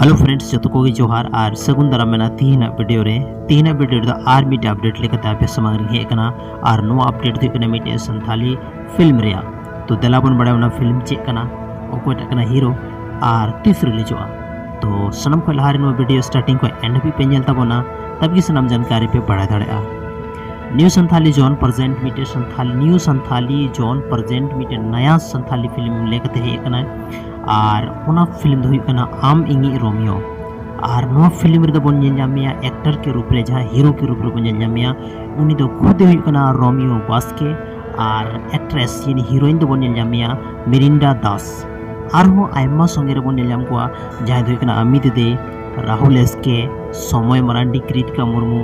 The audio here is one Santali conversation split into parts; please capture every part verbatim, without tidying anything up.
Hello friends, ᱡᱚᱛᱚ ᱠᱚᱜᱮ ᱡᱚᱦᱟᱨ ᱟᱨ ᱥᱟᱹᱜᱩᱱ ᱫᱟᱨᱟᱢ ᱢᱮᱱᱟᱜᱼᱟ ᱛᱤᱦᱤᱧᱟᱜ ᱵᱷᱤᱰᱤᱭᱳ ᱨᱮ᱾ ᱛᱤᱦᱤᱧᱟᱜ ᱵᱷᱤᱰᱤᱭᱳ ᱨᱮᱫᱚ ᱟᱨ ᱢᱤᱫᱴᱮᱱ ᱟᱯᱰᱮᱴ ᱞᱮᱠᱟᱛᱮ ᱟᱯᱮ ᱥᱟᱢᱟᱝ ᱨᱤᱧ ᱦᱮᱡ ᱟᱠᱟᱱᱟ᱾ ᱟᱨ ᱱᱚᱣᱟ ᱟᱯᱰᱮᱴ ᱫᱚ ᱦᱩᱭᱩᱜ ᱠᱟᱱᱟ ᱢᱤᱫᱴᱮᱱ ᱥᱟᱱᱛᱷᱟᱞᱤ ᱯᱷᱤᱞᱢ ᱨᱮᱭᱟᱜ᱾ ᱛᱚ ᱫᱮᱞᱟ ᱵᱚᱱ ᱵᱟᱲᱟᱭᱟ ᱚᱱᱟ ᱯᱷᱤᱞᱢ ᱪᱮᱫ ᱠᱟᱱᱟ, ᱚᱠᱚᱭᱴᱟᱜ ᱠᱟᱱᱟ ᱦᱤᱨᱳ ᱟᱨ ᱛᱤᱥ ᱨᱤᱞᱤᱡᱚᱜᱼᱟ᱾ ᱛᱚ ᱥᱟᱱᱟᱢ ᱠᱷᱚᱱ ᱞᱟᱦᱟᱨᱮ ᱱᱚᱣᱟ ᱵᱷᱤᱰᱤᱭᱳ ᱥᱴᱟᱨᱴᱤᱝ ᱠᱷᱚᱱ ᱮᱱᱰ ᱦᱟᱹᱵᱤᱡ ᱯᱮ ᱧᱮᱞ ᱛᱟᱵᱚᱱᱟ, ᱛᱟᱵ ᱜᱮ ᱥᱟᱱᱟᱢ ᱡᱟᱱᱠᱟᱨᱤ ᱯᱮ ᱵᱟᱲᱟᱭ ᱫᱟᱲᱮᱭᱟᱜᱼᱟ᱾ ᱱᱤᱭᱩ ᱥᱟᱱᱛᱷᱟᱞᱤ ᱡᱚᱱ ᱯᱨᱮᱡᱮᱱᱴ ᱢᱤᱫᱴᱮᱱ ᱥᱟᱱᱛᱷᱟᱞ ᱱᱤᱭᱩ ᱥᱟᱱᱛᱷᱟᱞᱤ ᱡᱚᱱ ᱯᱨᱮᱡᱮᱱᱴ ᱢᱤᱫᱴᱮᱱ ᱱᱟᱭᱟ ᱥᱟᱱᱛᱷᱟᱞᱤ ᱯᱷᱤᱞᱢ ᱞᱮᱠᱟᱛᱮ ᱦᱮᱡ ᱟᱠᱟᱱᱟ᱾ ᱟᱨ ᱚᱱᱟ ᱯᱷᱤᱞᱢ ᱫᱚ ᱦᱩᱭᱩᱜ ᱠᱟᱱᱟ ᱟᱢ ᱤᱧᱤᱡ ᱨᱳᱢᱤᱭᱳ᱾ ᱟᱨ ᱱᱚᱣᱟ ᱯᱷᱤᱞᱢ ᱨᱮᱫᱚ ᱵᱚᱱ ᱧᱮᱞ ᱧᱟᱢ ᱢᱮᱭᱟ ᱮᱠᱴᱟᱨ ᱠᱮ ᱨᱩᱯ ᱨᱮ, ᱡᱟᱦᱟᱸ ᱦᱤᱨᱳ ᱠᱮ ᱨᱩᱯ ᱨᱮᱵᱚᱱ ᱧᱮᱞ ᱧᱟᱢ ᱢᱮᱭᱟ, ᱩᱱᱤ ᱫᱚ ᱠᱷᱩᱫ ᱮ ᱦᱩᱭᱩᱜ ᱠᱟᱱᱟ ᱨᱳᱢᱤᱭᱳ ᱵᱟᱥᱠᱮ᱾ ᱟᱨ ᱮᱠᱴᱨᱮᱥ ᱭᱟᱱᱤ ᱦᱤᱨᱳᱭᱤᱱ ᱫᱚᱵᱚᱱ ᱧᱮᱞ ᱧᱟᱢ ᱢᱮᱭᱟ ᱢᱤᱨᱤᱱᱰᱟ ᱫᱟᱥ᱾ ᱟᱨᱦᱚᱸ ᱟᱭᱢᱟ ᱥᱚᱸᱜᱮ ᱨᱮᱵᱚᱱ ᱧᱮᱞ ᱧᱟᱢ ᱠᱚᱣᱟ, ᱡᱟᱦᱟᱸᱭ ᱫᱚ ᱦᱩᱭᱩᱜ ᱠᱟᱱᱟ ᱟᱢᱤ ᱫᱮᱫᱮ, ᱨᱟᱦᱩᱞ ᱮᱥ ᱠᱮ, ᱥᱚᱢᱚᱭ ᱢᱟᱨᱟᱱᱰᱤ, ᱠᱨᱤᱛᱤᱠᱟ ᱢᱩᱨᱢᱩ,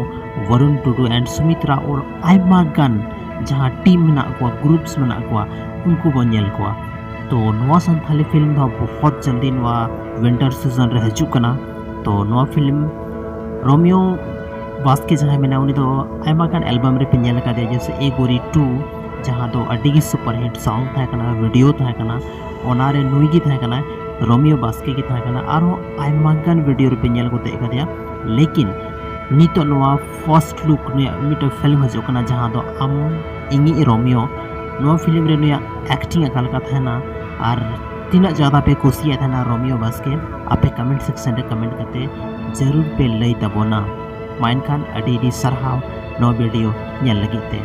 ᱵᱚᱨᱩᱱ ᱴᱩᱰᱩ and ᱥᱩᱢᱤᱛᱨᱟ ᱳᱨ ᱟᱭᱢᱟ ᱜᱟᱱ ᱡᱟᱦᱟᱸ ᱴᱤᱢ ᱢᱮᱱᱟᱜ ᱠᱚᱣᱟ, ᱜᱨᱩᱯᱥ ᱢᱮᱱᱟᱜ ᱠᱚᱣᱟ, ᱩᱱᱠᱩ ᱵᱚᱱ ᱧᱮᱞ ᱠᱚᱣᱟ᱾ ᱛᱚ ᱱᱚᱣᱟ ᱥᱟᱱᱛᱷᱟᱞᱤ ᱯᱷᱤᱞᱢ ᱫᱚ ᱵᱚᱦᱚᱛ ᱡᱚᱞᱫᱤ ᱱᱚᱣᱟ ᱣᱤᱱᱴᱟᱨ ᱥᱤᱡᱚᱱ ᱨᱮ ᱦᱤᱡᱩᱜ ᱠᱟᱱᱟ᱾ ᱛᱚ ᱱᱚᱣᱟ ᱯᱷᱤᱞᱢ ᱨᱳᱢᱤᱭᱳ ᱵᱟᱥᱠᱮ ᱡᱟᱦᱟᱸᱭ ᱢᱮᱱᱟᱭᱟ, ᱩᱱᱤ ᱫᱚ ᱟᱭᱢᱟ ᱜᱟᱱ ᱮᱞᱵᱟᱢ ᱨᱮᱯᱮ ᱧᱮᱞ ᱟᱠᱟᱫᱮᱭᱟ, ᱡᱮᱭᱥᱮ ᱮ ᱜᱳᱨᱤ ᱴᱩ, ᱡᱟᱦᱟᱸ ᱫᱚ ᱟᱹᱰᱤ ᱜᱮ ᱥᱩᱯᱟᱨ ᱦᱤᱴ ᱥᱚᱝ ᱛᱟᱦᱮᱸ ᱠᱟᱱᱟ, ᱵᱷᱤᱰᱤᱭᱳ ᱛᱟᱦᱮᱸ ᱠᱟᱱᱟ, ᱚᱱᱟᱨᱮ ᱱᱩᱭ ᱜᱮ ᱛᱟᱦᱮᱸ ᱠᱟᱱᱟᱭ, ᱨᱳᱢᱤᱭᱳ ᱵᱟᱥᱠᱮ ᱜᱮ ᱛᱟᱦᱮᱸ ᱠᱟᱱᱟ᱾ ᱟᱨᱦᱚᱸ ᱟᱭᱢᱟ ᱜᱟᱱ ᱵᱷᱤᱰᱤᱭᱳ ᱨᱮᱯᱮ ᱧᱮᱞ ᱜᱚᱫ ᱟᱠᱟᱫᱮᱭᱟ, ᱞᱮᱠᱤᱱ ᱱᱤᱛᱚᱜ ᱱᱚᱣᱟ ᱯᱷᱟᱨᱥᱴ ᱞᱩᱠ, ᱱᱩᱭᱟᱜ ᱢᱤᱫᱴᱮᱱ ᱯᱷᱤᱞᱢ ᱦᱤᱡᱩᱜ ᱠᱟᱱᱟ, ᱡᱟᱦᱟᱸ ᱫᱚ ᱟᱢ ᱤᱧᱤᱡ ᱨᱳᱢᱤᱭᱳ᱾ ᱱᱚᱣᱟ ᱯᱷᱤᱞᱢ ᱨᱮ ᱱᱩᱭᱟᱜ ᱮᱠᱴᱤᱝ ᱚᱠᱟ ᱞᱮᱠᱟ ᱛᱟᱦᱮᱱᱟ ᱟᱨ ᱛᱤᱱᱟᱹᱜ ᱡᱟᱫᱟ ᱯᱮ ᱠᱩᱥᱤᱭᱟᱜ ᱛᱟᱦᱮᱱᱟ ᱨᱳᱢᱤᱭᱳ ᱵᱟᱥᱠᱮ, ᱟᱯᱮ ᱠᱚᱢᱮᱱᱴ ᱥᱮᱠᱥᱚᱱ ᱨᱮ ᱠᱚᱢᱮᱱᱴ ᱠᱟᱛᱮ ᱡᱟᱹᱨᱩᱲ ᱯᱮ ᱞᱟᱹᱭ ᱛᱟᱵᱚᱱᱟ᱾ ᱢᱟ ᱮᱱᱠᱷᱟᱱ ᱟᱹᱰᱤ ᱟᱹᱰᱤ ᱥᱟᱨᱦᱟᱣ ᱱᱚᱣᱟ ᱵᱷᱤᱰᱤᱭᱳ ᱧᱮᱞ ᱞᱟᱹᱜᱤᱫ ᱛᱮ᱾